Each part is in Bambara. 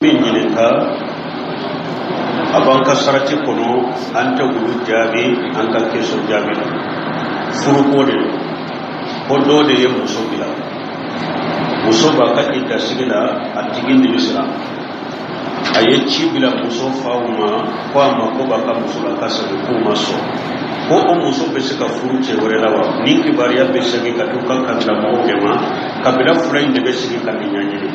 Min ɲininka a b'an ka sarati kɔnɔ, an tɛ olu jaabi, an ka question jaabi la. Furuko de don, ko dɔ de ye muso bila, muso b'a ka idasigi la, a tigi nimisira, a ye ci bila muso faw ma ko a mako b'a ka muso la, ka segin, k'u ma sɔn, ko o muso bɛ se ka furu cɛ wɛrɛ la wa? Ni kibaruya bɛ segin ka t'u ka kabila mɔgɔw de ma, kabila fila in de bɛ sigi ka nin ɲɛɲini,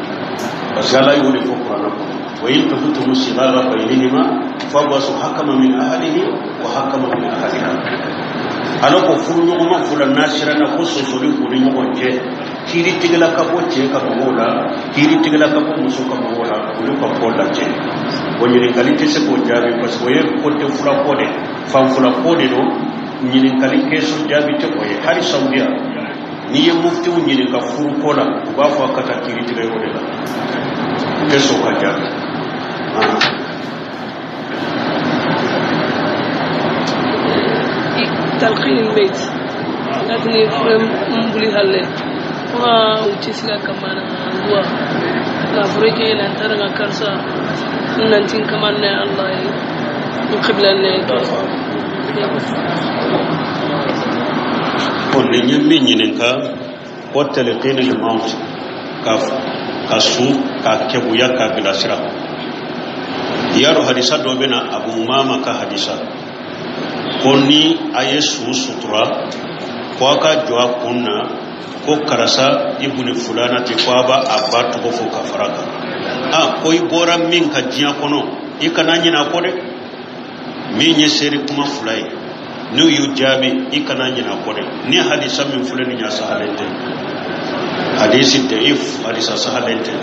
parce que Ala y'o de fɔ kuranɛ kɔnɔ: wa in khiftum shiqaqa baynihima fab'asu hakama min ahlihi wa hakama min ahliha. Ala ko furuɲɔgɔnma fila n'a siranna ko sɔsɔli k'u ni ɲɔgɔn cɛ, kiiritigɛla ka bɔ cɛ ka mɔgɔw la, kiiritigɛla ka bɔ muso ka mɔgɔw la, olu ka ko lajɛ. O ɲininkali tɛ se k'o jaabi, parce que o ye côté fila ko de, fan fila ko de don. Ɲininkali question jaabi tɛ o ye. Hali Saudiya, n'i ye muftiw ɲininka furuko la, u b'a fɔ a ka taa kiiritigɛ yɔrɔ de la, u tɛ sɔn ka jaabi. Talqin al-mayt lakini mbuli halle kuma uchisila kamana dua la fureke na taranga karsa nantin kamanne Allah qibla ne. Ko nin ye min ɲininka ko talqin al-maut, ka sun ka keguya k'a bilasira. Yaro hadisa dɔ bɛ na, Abu Umama ka hadisa, ko ni a ye su sutura, ko a ka jɔ a kun na ko karisa ibuni fulana ten, ko a b'a a ba tɔgɔ fɔ ka fara kan, a ko i bɔra min ka diɲɛ kɔnɔ, i kana ɲinɛ a kɔ dɛ. Min ye seeri kuma fila ye, n'u y'u jaabi, i kana ɲinɛ a kɔ dɛ. Ni hadisa min filɛ nin ye, sahalen tɛ, hadisi da'if, hadisa sahalen tɛ.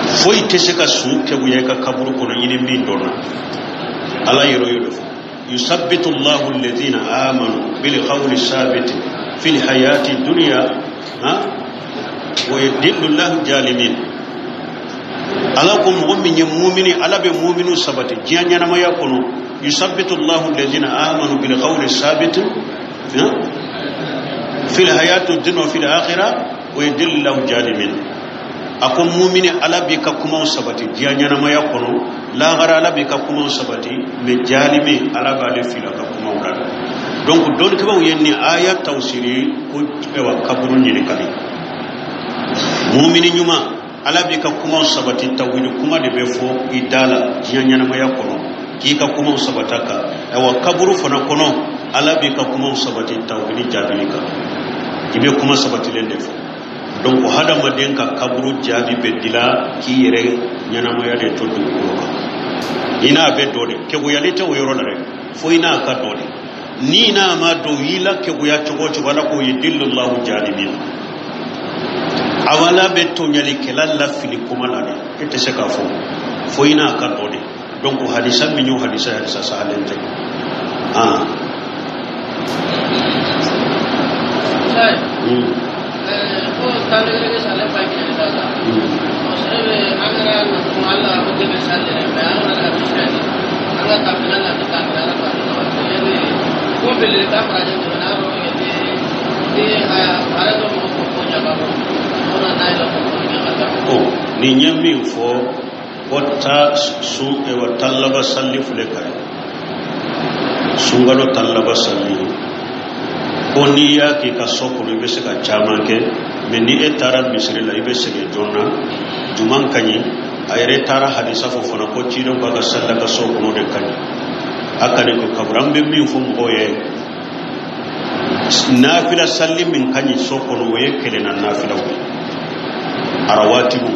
Foyi tɛ se ka su keguya i ka kaburu kɔnɔ ɲini min dɔnna. Ala yɛrɛ y'o de fɔ: yusabbitu Allahu alladhina amanu bil qawli sabiti fil hayati dunya ha wa yudillu Allahu jalimin. Ala ko mɔgɔ min ye mumini, Ala bɛ muminu sabati diɲɛ ɲɛnamaya kɔnɔ. Yusabbitu Allahu alladhina amanu bil qawli sabiti fil hayati dunya wa fil akhirah wa yudillu Allahu jalimin. A ko mumini, Ala b'i ka kumaw sabati diɲɛ ɲɛnamaya kɔnɔ, lahara Ala b'i ka kumaw sabati, mais jalimi, Ala b'ale fili a ka kumaw la. Donc dɔnnikɛbaaw ye nin aya tawsiri ko ayiwa, kaburu ɲininkali, mumini ɲuman, Ala b'i ka kumaw sabati, tawhidi kuma de bɛ fɔ i da la diɲɛ ɲɛnamaya kɔnɔ k'i ka kumaw sabata kan. Ayiwa, kaburu fana kɔnɔ, Ala b'i ka kumaw sabati tawhidi jaabili kan, i bɛ kuma sabatilen de fɔ. Donc hadamaden ka kaburu jaabi bɛ dila k'i yɛrɛ ɲɛnamaya de to dugukolo kan, i n'a bɛ dɔ de keguyali tɛ o yɔrɔ la dɛ, fo i n'a ka dɔ de. Ni n'a ma dɔn i la keguya cogo o cogo, Ala k'o yudillullahu jalimin, awala bɛ tɔɲalikɛla lafili kuma la dɛ, e tɛ se k'a fɔ fo i n'a ka dɔ de. Donc hadisa min y'o hadisa, hadisa sahalen tɛ. Ah. Nin ye min fɔ ko ta sun ewa tallaba salli filɛ ka ye sunkalo tallaba salli, ko n'i y'a k'i ka so kɔnɔ, i bɛ se ka caman kɛ, mais ni e taara misiri la, i bɛ sɛgɛn joona. Juman ka ɲi. A yɛrɛ taara hadisa fɔ fana ko cidenw k'a ka salli ka so kɔnɔ de ka ɲi, a ka ɲi ko kaburu. An bɛ min fɔ mɔgɔw ye, nafila salli min ka ɲi so kɔnɔ, o ye kelenna nafilaw ye, arawatibu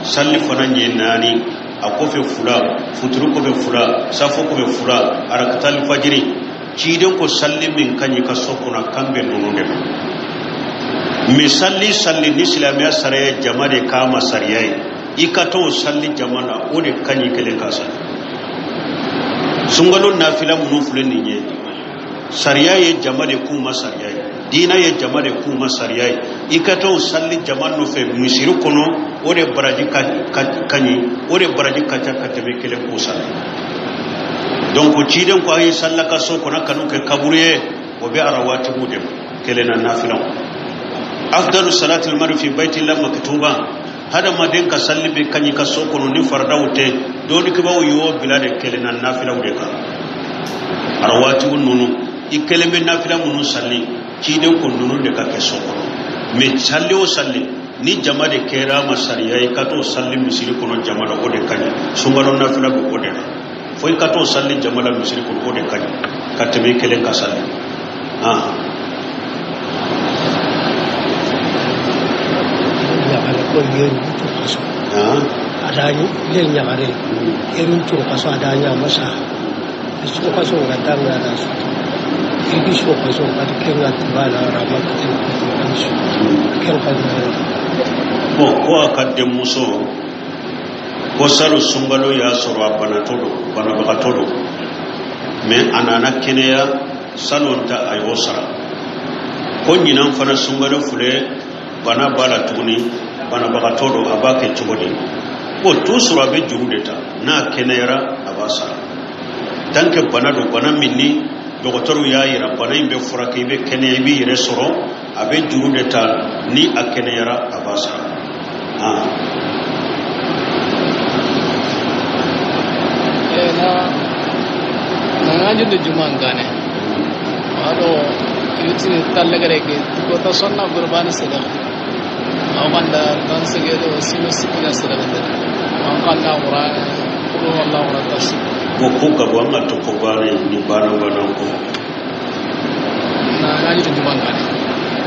salli fana ɲɛ naani, a kɔfɛ fila, futuru kɔfɛ fila, safo kɔfɛ fila, arakatali fajiri. Ciden ko salli min ka ɲi ka so kɔnɔ, kan bɛ ninnu de ma. Mais salli salli ni silamɛya sariya ye jama de k'a ma sariya ye, i ka t'o salli jama la, o de ka ɲi kelen ka sali. Sunkalo nafila minnu filɛ nin ye, sariya ye jama de k'u ma sariya ye, diina ye jama de k'u ma sariya ye, i ka t'o salli jama nɔfɛ misiri kɔnɔ, o de baraji ka ɲi, o de baraji ka ca ka tɛmɛ kelen k'o sali. Donc ciden ko a ye salla ka so kɔnɔ, kan'u kɛ kaburu ye, o bɛ arawatibu de ma, kelen na nafilaw. Afdalu salatil mari fi baytillah maktuba. Hadamaden ka salli bɛ kaɲi ka so kɔnɔ ni faridaw tɛ, dɔnnikɛbaaw y'o bila de kelen na nafilaw de kan. Arawatibu ninnu, i kelen bɛ nafila minnu salli, ciden ko ninnu de ka kɛ so kɔnɔ. Mɛ salli o salli ni jama de kɛra ma sariya ye, ka t'o salli misiri kɔnɔ jama la, o de ka ɲi. Sunkalo nafila bɛ o de la, fo i ka t'o salli jama la misiri kɔnɔ, o de ka ɲi ka tɛmɛ i kelen ka salli. Ɲagare ko yeru to kaso. Ada le ɲagare yeru to kaso ada ɲa masa so kaso ga danga da su igi so kaso ga kenga tibala rama ka so ken ka. Bon, ko a ka denmuso ko salo sunkalo y'a sɔrɔ a banatɔ don, banabagatɔ don, mɛ a nana kɛnɛya, salon ta a y'o sara. Ko ɲinan fana sunkalo filɛ, bana b'a la tuguni, banabagatɔ don, a b'a kɛ cogo di? Bon, tout sɔrɔ a bɛ juru de ta, n'a kɛnɛyara a b'a sara. Tant que bana don, bana min ni dɔgɔtɔrɔw y'a yira bana in bɛ furakɛ, i bɛ kɛnɛya, i b'i yɛrɛ sɔrɔ, a bɛ juru de ta, ni a kɛnɛyara a b'a sara. Na na ngajunde juma ngane ado yuti tallagare ke ko ta sonna gurbani sadaka aw kanda tan sege do sino sikina sadaka aw kanda qur'an ko wallahu qur'an tas. Bon, ko gabo an ka to ko baara ni baara bana ko. Na ngajunde juma ngane.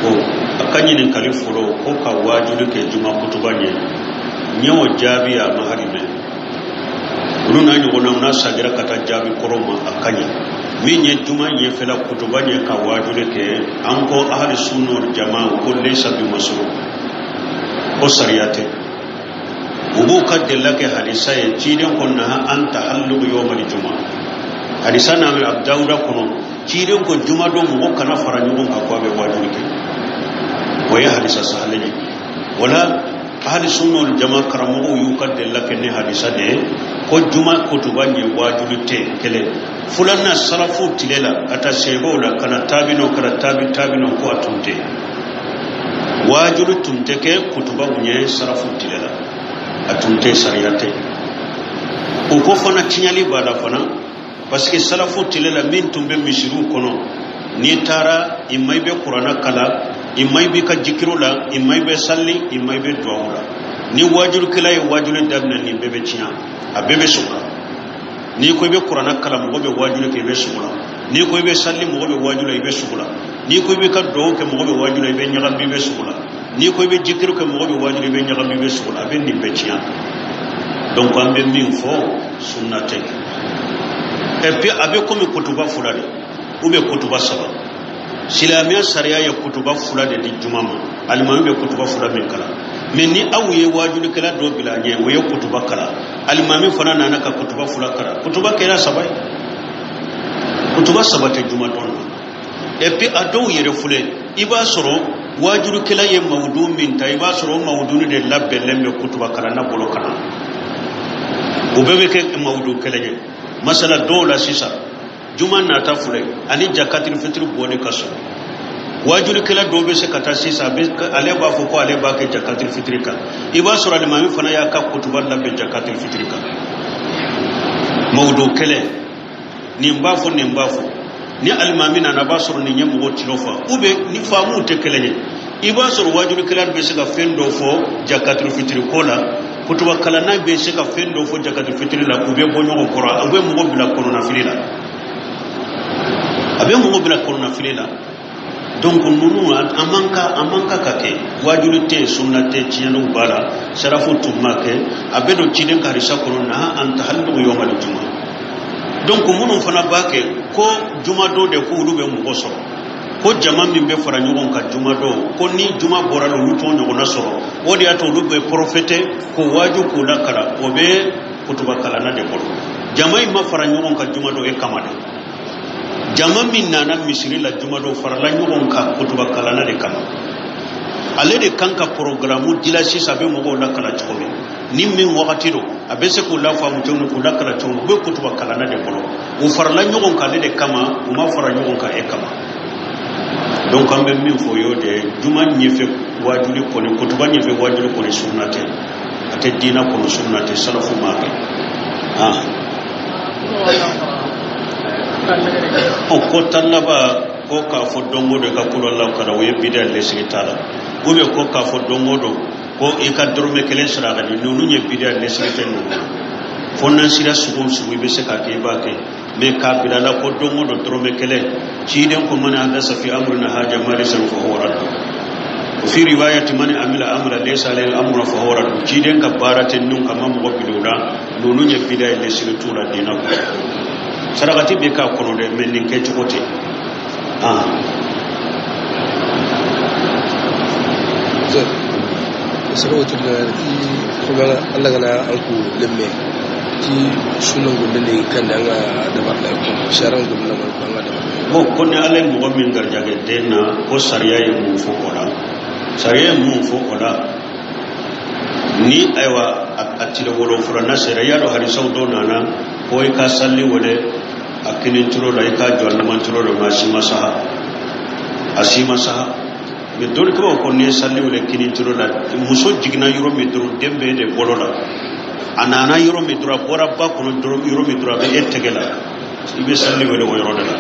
Bon, a ka ɲininkali fɔlɔ ko ka waajuli kɛ juma kutuba ɲɛ, n ye o jaabi a ma hali mɛn. Olu n'a ɲɔgɔnnaw n'a sagira ka taa jaabi kɔrɔ ma, a ka ɲi. Min ye juma ɲɛfɛla kutuba ɲɛ ka waajuli kɛ, an ko ahali sunna wal jama ko laysa bi masru, ko sariya tɛ. U b'u ka delila kɛ hadisa ye, ciden ko naha an tahalluqu yawmal juma. Hadisa n'a bɛ Abu Dawuda kɔnɔ, ciden ko juma don mɔgɔ kana fara ɲɔgɔn kan ko a bɛ waajuli kɛ. O ye hadisa sahalen ye. Wala ahali sunna wal jama karamɔgɔw y'u ka delila kɛ ni hadisa de ye ko juma kutuba ɲɛ waajuli tɛ. Kelen filanan, salafu tile la ka taa seebaw la ka na taabinaw ka na taabi taabinaw, ko a tun tɛ waajuli tun tɛ kɛ kutuba ɲɛ salafu tile la, a tun tɛ, sariya tɛ. O ko fana tiɲɛli b'a la fana, parce que salafu tile la min tun bɛ misiriw kɔnɔ, n'i taara i ma i bɛ kuranna kalan, i ma i b'i ka jikiro la, i ma i bɛ salli, i ma i bɛ duwawu la. Ni wajulikɛla ye wajuli daminɛ, nin bɛɛ bɛ tiɲɛ, a bɛɛ bɛ sogo la. N'i ko i bɛ kuranna kalan, mɔgɔ bɛ wajuli kɛ, i bɛ sogo la. N'i ko i bɛ salli, mɔgɔ bɛ wajuli la, i bɛ sogo la. N'i ko i bɛ ka duwawu kɛ, mɔgɔ bɛ wajuli la, i bɛ ɲagami, i bɛ sogo la. N'i ko i bɛ jikiro kɛ, mɔgɔ bɛ wajuli, i bɛ ɲagami, i bɛ sogo la. A bɛ nin bɛɛ tiɲɛ. Donc an bɛ min fɔ, sunna tɛ. Et puis a bɛ komi kutuba 2 de ou bien kutuba 3. Silamɛya sariya ye kutuba 2 de di juma ma, alimami bɛ kutuba 2 min kalan. Mɛ ni aw ye wajulikɛla dɔ bila a ɲɛ, o ye kutuba kalan, alimami fana nana ka kutuba 2 kalan, kutuba kɛra 3 ye. Kutuba 3 tɛ juma dɔn na. Et puis a dɔw yɛrɛ filɛ, i b'a sɔrɔ wajulikɛla ye mawudu min ta, i b'a sɔrɔ o mawudu de labɛnlen bɛ kutuba kalanna bolo kalan, o bɛɛ bɛ kɛ mawudu kelen ye. Masala dɔw la sisan, juma nata filɛ ani jakatiri fitiri bɔli ka sɔrɔ, wajulikɛla dɔw bɛ se ka taa sisan, ale b'a fɔ ko ale b'a kɛ jakatiri fitiri kan. I b'a sɔrɔ alimami fana y'a ka kutuba labɛn jakatiri fitiri kan, mawudu kelen, nin b'a fɔ, nin b'a fɔ. Ni alimami nana, a b'a sɔrɔ nin ye mɔgɔw tilo fa, ou bien ni faamuw tɛ kelen ye. I b'a sɔrɔ wajulikɛla bɛ se ka fɛn dɔ fɔ jakatiri fitiri ko la, kutuba kalanna bɛ se ka fɛn dɔ fɔ jakatiri fitiri la, u bɛ bɔ ɲɔgɔn kɔrɔ, a bɛ mɔgɔ bila kɔnɔnafili la, a bɛ mɔgɔ bila kɔnɔnafili la. Donc ninnu a man ka, a man ka ka kɛ. Wajuli tɛ, sunna tɛ, tiɲɛniw b'a la, sarafu tun ma kɛ, a bɛ don ciden karisa kɔnɔ na an tahalluqu yawmal juma. Donc minnu fana b'a kɛ ko juma don de ko olu bɛ mɔgɔ sɔrɔ, ko jama min bɛ fara ɲɔgɔn kan juma don, ko ni juma bɔra la olu t'o ɲɔgɔnna sɔrɔ, o de y'a to olu bɛ profiter k'o waaju k'o lakala, o bɛ kutuba kalanna de bolo. Jama in ma fara ɲɔgɔn kan juma don e kama dɛ. Jama min nana misiri la juma don, farala ɲɔgɔn kan kutuba kalanna de kama. Ale de kan ka programme dila sisan, a bɛ mɔgɔw lakala cogo min, ni min wagati don, a bɛ se k'u lafaamu cogo min, k'u lakala cogo min, u bɛ kutuba kalanna de bolo. U farala ɲɔgɔn kan ale de kama, u ma fara ɲɔgɔn kan e kama. Donc an bɛ min fɔ y'o de ye, juma ɲɛfɛ wajuli kɔni, kutuba ɲɛfɛ wajuli kɔni sunna tɛ, a tɛ diina kɔnɔ, sunna tɛ, salafu m'a kɛ. O ko tan laban ko k'a fɔ don o don ka kulu Alahu karan, o ye bida lesigi t'a la. Ou bien ko k'a fɔ don o don ko i ka dɔrɔmɛ kelen saraka di, ninnu ye bida lesigi tɛ ninnu na. Fo n'an sira sugu o sugu i bɛ se k'a kɛ, i b'a kɛ. Mais k'a bila la ko don o don dɔrɔmɛ kelen, ciden ko man ahdasa fi amrina haza ma laysa minhu fa huwa radd, wa fi riwayati man amila amala laysa alayhi amruna fa huwa radd. Ciden ka baara tɛ ninnu kama mɔgɔ bila o la, ninnu ye bida ye lesigi t'u la diinɛ kɔnɔ. Sarakati bɛ k'a kɔnɔ dɛ, mais nin kɛcogo tɛ. Sɛbɛn tun ti kuma ala kana an ku lemme ti sunan gulle ne kan da an ka dabar da sharan gulle na an ka dabar. Bon, ko ni ala ye mɔgɔ min garijɛgɛ den na, ko sariya ye mun fɔ o la? Sariya ye mun fɔ o la? Ni ayiwa a tile wolonfila sera, i y'a dɔn hadisaw dɔw nana ko i ka sali wele a kini turo la, i k'a jɔ numan turo la, mais a si ma saha, a si ma saha. Mais dɔnnikɛlaw ko n'i ye sali wele kini turo la, muso jiginna yɔrɔ min dɔrɔn, den bɛ e de bolo la, a nana yɔrɔ min dɔrɔn, a bɔra ba kɔnɔ dɔrɔn yɔrɔ min dɔrɔn, a bɛ e tɛgɛ la, i bɛ sali wele o yɔrɔ de la.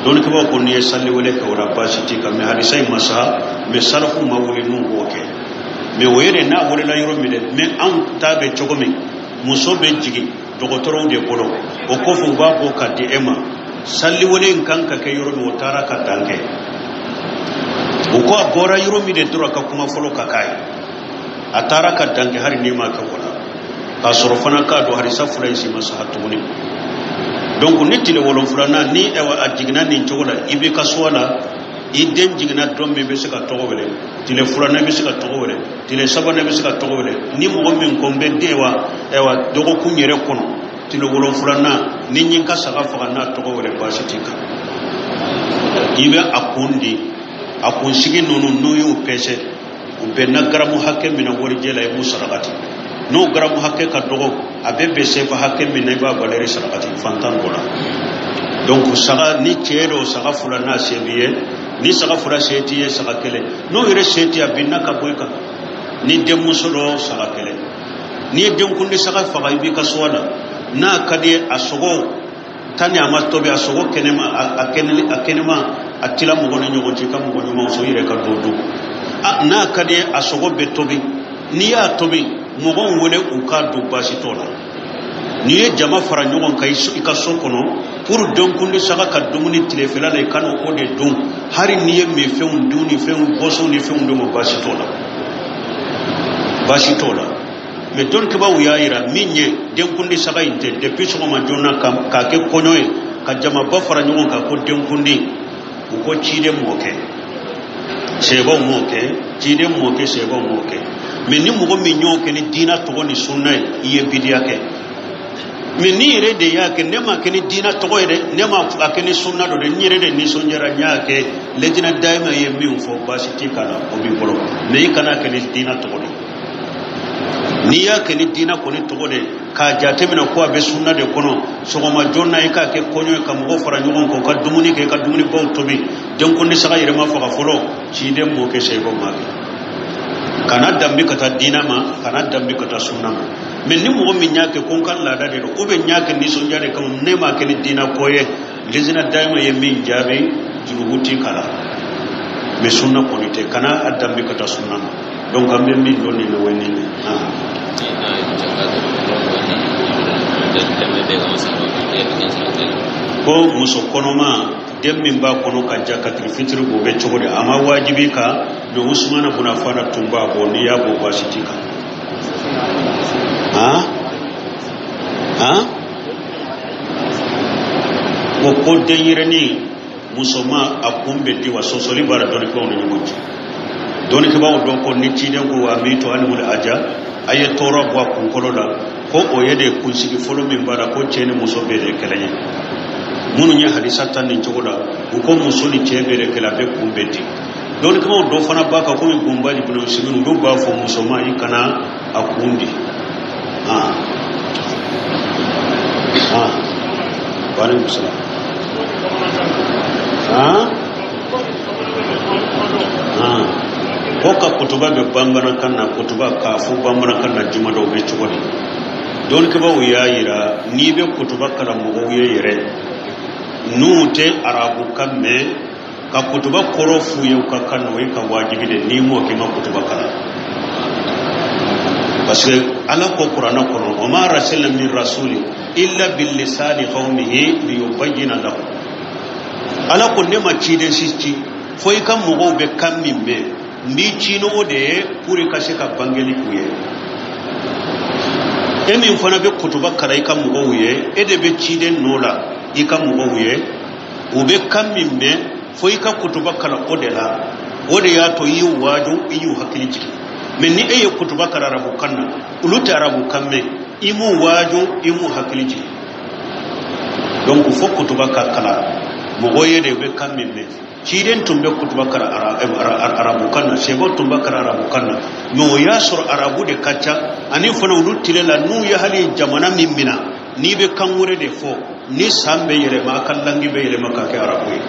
Dɔnnikɛlaw ko n'i ye sali wele kɛ o la, baasi t'i kan. Mais hadisa in ma saha, mais salafu ma wuli n'u b'o kɛ. Mais o ye de n'a welela yɔrɔ min dɛ. Mais anw ta bɛ cogo min, muso bɛ jigin dɔgɔtɔrɔw de bolo, o kɔfɛ u b'a bɔ ka di e ma. Sali wele in kan ka kɛ yɔrɔ min, o taara ka dan kɛ. U ko a bɔra yɔrɔ min de dɔrɔn, ka kuma fɔlɔ ka k'a ye, a taara ka dan kɛ, hali n'i ma kɛ o la, k'a sɔrɔ fana k'a dɔn hadisa fila in si ma saha tuguni. Donc ni tile wolonfilanan ni a jiginna nin cogo la, i b'i ka so la, i den jiginna don min, i bɛ se ka tɔgɔ wele. Tile filanan i bɛ se ka tɔgɔ wele, tile sabanan i bɛ se ka tɔgɔ wele. Ni mɔgɔ min ko n bɛ den wa ayiwa dɔgɔkun yɛrɛ kɔnɔ, tile wolonfilanan ni n ye n ka saga faga n'a tɔgɔ wele, baasi t'i kan. I bɛ a kun di, a kunsigi ninnu n'u y'u pɛsɛ, u bɛnna garamu hakɛ min na warijɛ la, i b'u sarakati. N'o garamu hakɛ ka dɔgɔ, a bɛ bɛn sefa hakɛ min na, i b'a valeur sarakati fantan dɔ la. Donc saga ni cɛ dɔ saga fila n'a se b'i ye, ni saga fila se t'i ye, saga kelen, n'o yɛrɛ se t'i ye, a binna ka bɔ i kan. Ni denmuso dɔ saga kelen, n'i ye denkundi saga faga, i b'i ka so la, n'a ka di ye, a sogo tan ni a ma tobi, a sogo kɛnɛma, a kɛnɛ, a kɛnɛma, a tila mɔgɔ ni ɲɔgɔn cɛ, i ka mɔgɔ ɲumanw sɔrɔ, i yɛrɛ ka dɔ dun. N'a ka di ye, a sogo bɛ tobi, n'i y'a tobi, mɔgɔw wele u k'a dun, baasi t'o la. N'i ye jama fara ɲɔgɔn kan i ka so kɔnɔ pour denkundi saga ka dumuni tilefɛla la, i ka n'o de dun. Hali n'i ye minfɛnw dun ni fɛnw boisson ni fɛnw dun, baasi t'o la, baasi t'o la. Mais dɔnnikɛbaaw y'a yira min ye denkundi saga in tɛ depuis sɔgɔma joona k'a kɛ kɔɲɔ ye ka jamaba fara ɲɔgɔn kan ko denkundi, u ko ciden m'o kɛ, sahabaw m'o kɛ, ciden m'o kɛ, sahabaw m'o kɛ. Mais ni mɔgɔ min y'o kɛ ni diina tɔgɔ ni sunna ye, i ye bidiya kɛ. Mais ni yɛrɛ de y'a kɛ, ne m'a kɛ ni diina tɔgɔ ye dɛ, ne m'a kɛ ni sunna dɔ dɛ, n yɛrɛ de nisɔndiyara n y'a kɛ, lejina dayima ye min fɔ, baasi t'i kan na, o b'i bolo. Mais i kana kɛ ni diina tɔgɔ de. N'i y'a kɛ ni diina kɔni tɔgɔ de, k'a jateminɛ ko a bɛ sunna de kɔnɔ, sɔgɔma joona i k'a kɛ kɔɲɔ ye ka mɔgɔw fara ɲɔgɔn kan, u ka dumuni kɛ, i ka dumunibaw tobi, denkundi saga yɛrɛ ma faga fɔlɔ, ciden m'o kɛ, sahabaw m'a kɛ. Kana danbe ka taa diina ma, kana danbe ka taa sunna ma. Mais ni mɔgɔ min y'a kɛ ko n ka laada de don, ou bien n y'a kɛ nisɔndiya de kama, ne m'a kɛ ni diina ko ye, lejina dayima ye min jaabi, jurumu t'i kala. Mais sunna kɔni tɛ, kana a danbe ka taa sunna ma. Donc an bɛ min dɔn nin na, o ye nin ye. Ko muso kɔnɔma, den min b'a kɔnɔ ka jakatili fitiri bɔ, o bɛ cogo di? A ma wajibi kan, mais Usumana bun Afana tun b'a bɔ. N'i y'a bɔ, baasi t'i kan. Han han, o ko denyɛrɛnin musoman a kun bɛ di wa, sɔsɔli b'a la dɔnnikɛbaaw ni ɲɔgɔn cɛ. Dɔnnikɛbaaw dɔn ko ni ciden ko wa min to anhumul aza, a ye tɔɔrɔ bɔ a kunkolo la, ko o ye de kunsigi fɔlɔ min b'a la, ko cɛ ni muso bɛɛ de ye kelen ye. Minnu ye hadisa ta nin cogo la, u ko muso ni cɛ bɛɛ de kelen, a bɛ kun bɛ di. Dɔnnikɛbaaw dɔ fana b'a kan komi Bunbali bin Usaimin, olu b'a fɔ musoman i kana a kun di. Han han, wa aleykum salaam. Han, Ko ka kutuba bɛ bamanankan na, kutuba k'a fɔ bamanankan na juma dɔw bɛ cogo di? Dɔnnikɛbaaw y'a yira, n'i bɛ kutuba kalan mɔgɔw ye yɛrɛ n'u tɛ arabukan mɛn, ka kutuba kɔrɔ f'u ye u ka kan na, o ye ka wajibi de. N'i m'o kɛ, i ma kutuba kalan, parce que Ala ko Kuranɛ kɔnɔ: wa ma arsalna min rasuli illa bilisani qawmihi liyubayyina lahum. Ala ko ne ma ciden si ci fo i ka mɔgɔw bɛ kan min mɛn, n b'i ci n'o de ye pour i ka se ka bangeli k'u ye. E min fana bɛ kutuba kalan i ka mɔgɔw ye, e de bɛ ciden nɔ la i ka mɔgɔw ye, u bɛ kan min mɛn, fo i ka kutuba kalan o de la. O de y'a to i y'u waaju, i y'u hakili jigin. Mɛ ni e ye kutuba kalan arabukan na, olu tɛ arabukan mɛn, i m'u waaju, i m'u hakili jigin. Donc fo kutuba ka kalan mɔgɔ ye de bɛ kan min mɛn. Ciden tun bɛ kutuba kalan arabukan na, sɛbɛn tun bɛ kalan arabukan na, mɛ o y'a sɔrɔ arabu de ka ca. Ani fana olu tile la, n'u ye hali jamana min minɛ, n'i bɛ kan wɛrɛ de fɔ, ni san bɛ yɛlɛma, a ka langi bɛ yɛlɛma ka kɛ arabu ye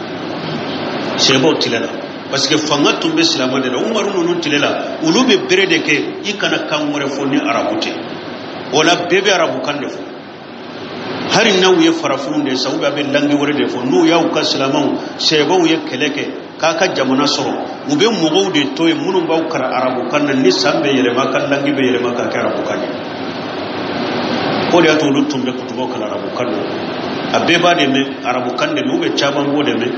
sɛbɛn tile la, parce que fanga tun bɛ silamɛ de la. Umaru ninnu tile la, olu bɛ bere de kɛ i kana kan wɛrɛ fɔ ni arabu tɛ. O la bɛɛ bɛ arabukan de fɔ, hali n'aw ye farafinw de sa, ou bien a bɛ langi wɛrɛ de fɔ. N'u y'aw ka silamɛw sɛbɛnw ye kɛlɛ kɛ k'a ka jamana sɔrɔ, u bɛ mɔgɔw de to yen minnu b'aw kalan arabukan na. Ni san bɛ yɛlɛma, a ka langi bɛ yɛlɛma ka kɛ arabukan ye. O de y'a to olu tun bɛ kutubaw kalan arabukan na, a bɛɛ b'a de mɛn, arabukan de mɛn, u bɛ caman b'o de mɛn.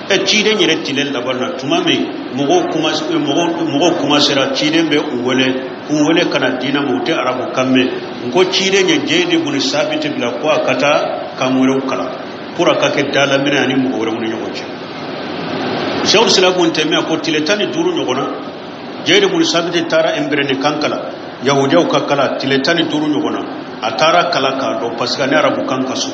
Ɛ, ciden yɛrɛ tile laban na, tuma min mɔgɔw kuma sera, ciden bɛ u wele, k'u wele ka na diinɛ ma, u tɛ arabukan mɛn. N ko ciden ye Jeyidi buni Sabiti bila ko a ka taa kan wɛrɛw kalan pour a ka kɛ dalaminɛ ani mɔgɔ wɛrɛw ni ɲɔgɔn cɛ. Sɛwul Silamu bun Tɛmiya ko tile 15 ɲɔgɔn na, Jeyidi buni Sabiti taara ɛnbɛrɛni kan kalan, yahudiyaw ka kalan, tile 15 ɲɔgɔn na a taara kalan k'a dɔn, parce que ni arabukan ka so.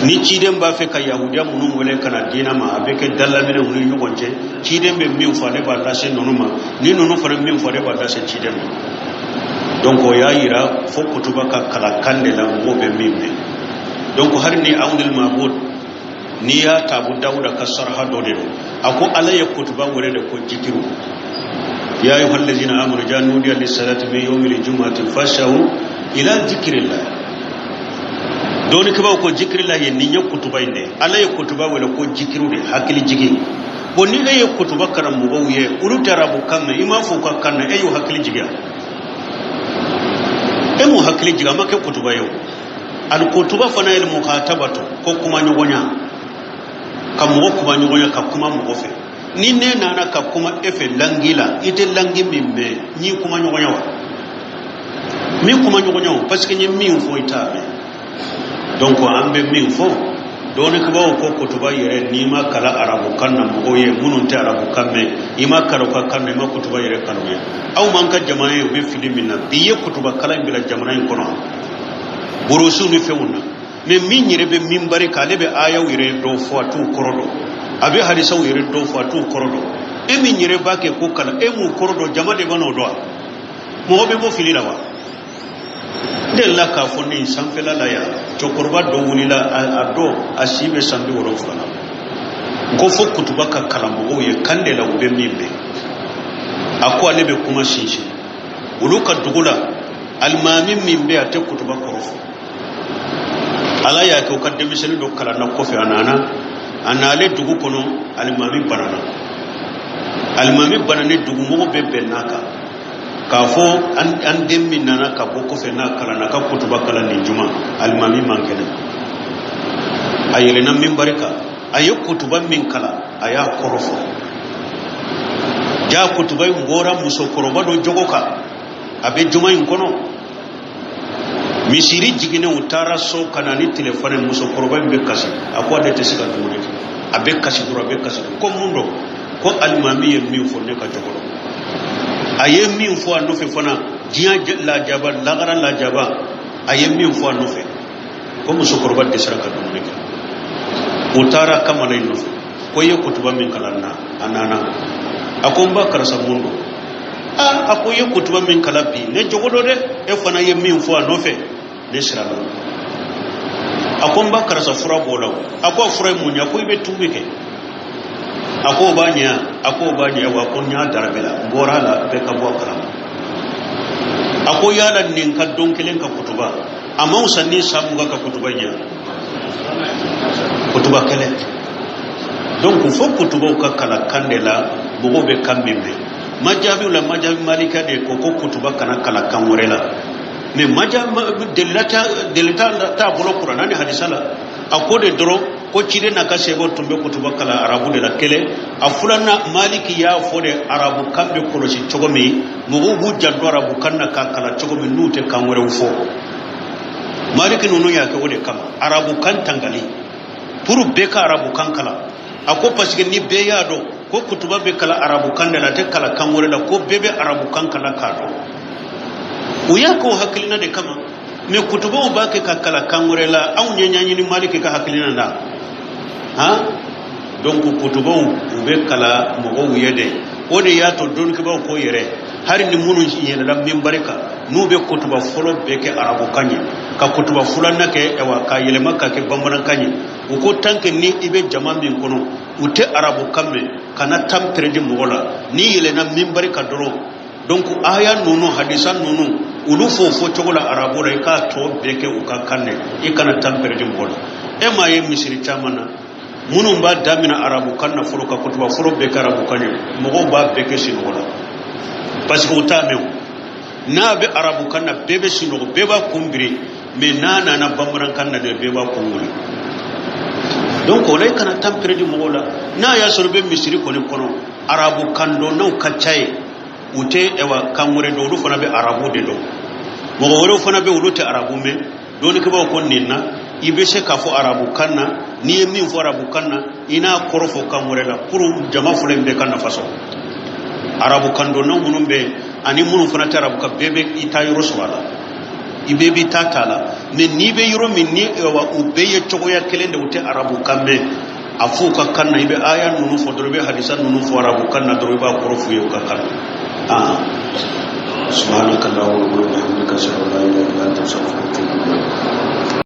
Ni ciden b'a fɛ ka yahudiya minnu wele ka na diinɛ ma, a bɛ kɛ dalaminɛ u ni ɲɔgɔn cɛ. Ciden bɛ min fɔ, ale b'a lase ninnu ma. Ni ninnu fana min fɔ, ale b'a lase ciden ma. Donc o y'a yira fo kutuba ka kalan kan de la mɔgɔw bɛ min mɛn. Donc hali ni Awnil Mabud, n'i y'a ta, Abu Dawuda ka saraha dɔ de don, a ko Ala ye kutuba wele de ko jikiru: ya ayyuhal ladzina amanu idha nudiya lis-salati min yawmil jumu'ati fas'aw ila dhikrillah. Dɔnnikɛbaaw ko jikirillah ye nin ye kutuba in de. Ala ye kutuba wele ko jikiru de, hakili jigin. Bon, ni e ye kutuba kalan mɔgɔw ye, olu tɛ arabukan mɛn, i m'a fɔ u ka kan na, e y'u hakili jigin, e m'u hakili jigin, a ma kɛ kutuba ye. O ali kutuba fana ye mukatabatu, ko kuma ɲɔgɔnya, ka mɔgɔ kuma ɲɔgɔnya, ka kuma mɔgɔ fɛ. Ni ne nana ka kuma e fɛ langi la, i tɛ langi min mɛn, n y'i kuma ɲɔgɔnya wa? Min kuma ɲɔgɔnya o, parce que n ye min fɔ, i t'a mɛn. Donc an bɛ min fɔ, dɔnnikɛbaaw ko kutuba yɛrɛ, n'i ma kalan arabukan na mɔgɔw ye minnu tɛ arabukan mɛn, i ma kalan u ka kan na, i ma kutuba yɛrɛ kalan u ye. Aw m'an ka jamana ye, u bɛ fili min na bi, i ye kutuba kalan in bila jamana in kɔnɔ borosiw ni fɛnw na, mɛ min yɛrɛ bɛ minbari kan, ale bɛ ayaw yɛrɛ dɔw fɔ, a t'u kɔrɔ dɔn. A bɛ hadisaw yɛrɛ dɔw fɔ, a t'u kɔrɔ dɔn. E min yɛrɛ b'a kɛ ko kalan, e m'u kɔrɔ dɔn, jama de b'o dɔn wa? Mɔgɔ bɛ bɔ fili la wa? N delila k'a fɔ nin sanfɛla la yan, cɛkɔrɔba dɔ wulila, a dɔ a si bɛ san 70 la, n ko fo kutuba ka kalan mɔgɔw ye kan de la u bɛ min mɛn. A ko ale bɛ kuma sinsin olu ka dugu la, alimami min bɛ, a tɛ kutuba kɔrɔ fɔ. Ala y'a kɛ u ka denmisɛnnin dɔ kalanna kɔfɛ, a nana, a nalen dugu kɔnɔ, alimami banana. Alimami bananen, dugumɔgɔw bɛɛ bɛnn'a kan k'a fɔ an den min nana ka bɔ kɔfɛ, n'a kalanna, ka kutuba kalan nin juma, alimami man kɛnɛ. A yɛlɛnna minbari kan, a ye kutuba min kalan, a y'a kɔrɔ fɔ. Ja kutuba in bɔra musokɔrɔba dɔ jogo kan, a bɛ juma in kɔnɔ. Misiri jiginnen, u taara so ka na ni telefɔni. Musokɔrɔba in bɛ kasi, a ko ale tɛ se ka dumuni kɛ, a bɛ kasi dɔrɔn, a bɛ kasi dɔrɔn. Ko mun don? Ko alimami ye min fɔ ne ka jogo la, a ye min fɔ a nɔfɛ fana, diɲɛ lajaba, lagara lajaba, a ye min fɔ a nɔfɛ. Ko musokɔrɔba dɛsɛra ka dumuni kɛ. U taara kamalen in nɔfɛ ko i ye kutuba min kalan na. A nana, a ko n ba karisa, mun don? Aa, a ko i ye kutuba min kalan bi, ne jogo don dɛ, e fana ye min fɔ a nɔfɛ, ne siranna. A ko n ba karisa, fura b'o la o. A ko a fura ye mun ye? A ko i bɛ tuubi kɛ. A ko b'a ɲɛ, a ko b'a ɲɛ wa? Ko n y'a darabila, n bɔra a la, bɛɛ ka bɔ a kalama. A ko yala nin ka don kelen ka kutuba a ma wusa ni san 20 ka kutuba ɲɛ? Kutuba kɛlɛ. Donc fo kutubaw ka kalan kan de la mɔgɔw bɛ kan min mɛn. Majabiw la, majabi malika de ko ko kutuba kana kalan kan wɛrɛ la, mais majabi delila t'a bolo kuranna ni hadisa la. A ko de dɔrɔn ko ciden n'a ka sahabaw tun bɛ kutuba kalan arabu de la kelen. A filanan, Maliki y'a fɔ de arabu kan bɛ kɔlɔsi cogo min, mɔgɔw b'u janto arabu kan na k'a kalan cogo min n'u tɛ kan wɛrɛw fɔ. Maliki ninnu y'a kɛ o de kama, arabu kan tangali pour bɛɛ ka arabu kan kalan. A ko parce que ni bɛɛ y'a dɔn ko kutuba bɛ kalan arabu kan de la, a tɛ kalan kan wɛrɛ la, ko bɛɛ bɛ arabu kan kalan k'a dɔn. U y'a k'o hakilina de kama. Mais kutubaw b'a kɛ ka kalan kan wɛrɛ la, anw ye ɲɛɲini Maliki ka hakilina na han. Donc kutubaw u bɛ kalan mɔgɔw ye de. O de y'a to dɔnnikɛbaaw ko yɛrɛ, hali ni minnu yɛlɛla minbari kan, n'u bɛ kutuba fɔlɔ bɛɛ kɛ arabukan ye, ka kutuba filanan kɛ, ayiwa, k'a yɛlɛma ka kɛ bamanankan ye, u ko tant que ni i bɛ jama min kɔnɔ, u tɛ arabukan mɛn, kana temps perdre mɔgɔ la. N'i yɛlɛnna minbari kan dɔrɔn, donc aya ninnu, hadisa ninnu, olu fo fɔ cogo la arabu la, i k'a tɔ bɛɛ kɛ u ka kan dɛ, i kana temps perdre mɔgɔ la. E m'a ye misiri caman na, minnu b'a daminɛ arabukan na fɔlɔ, ka kutuba fɔlɔ bɛɛ kɛ arabukan ye, mɔgɔw b'a bɛɛ kɛ sinɔgɔ la parce que u t'a mɛn. O n'a bɛ arabukan na, bɛɛ bɛ sinɔgɔ, bɛɛ b'a kun biri, mais n'a nana bamanankan na de, bɛɛ b'a kun wuli. Donc o la, i kana temps perdre mɔgɔw la. N'a y'a sɔrɔ i bɛ misiri kɔni kɔnɔ, arabukan dɔnnaw ka ca ye, u tɛ ɛwa kan wɛrɛ dɔn, olu fana bɛ arabu de dɔn. Mɔgɔ wɛrɛw fana bɛ, olu tɛ arabu mɛn. Dɔnnikɛbaaw ko nin na, i bɛ se k'a fɔ arabukan na, n'i ye min fɔ arabukan na, i n'a kɔrɔ fɔ kan wɛrɛ la pour jama fɔlɔ in bɛɛ ka nafa sɔrɔ. Arabukan dɔnnaw minnu bɛ yen ani minnu fana tɛ arabukan, bɛɛ bɛ i ta yɔrɔ sɔrɔ a la, i bɛɛ b'i ta t'a la. Mais n'i bɛ yɔrɔ min ni u bɛɛ ye cogoya kelen de, u tɛ arabukan mɛn, a f'u ka kan na, i bɛ aya ninnu fɔ dɔrɔn, i bɛ hadisa ninnu fɔ arabukan na dɔrɔn, i b'a kɔrɔ f'u ye u ka kan na. Subhanaka Allahumma wa bihamdika, ashhadu an la ilaha illa anta, astaghfiruka.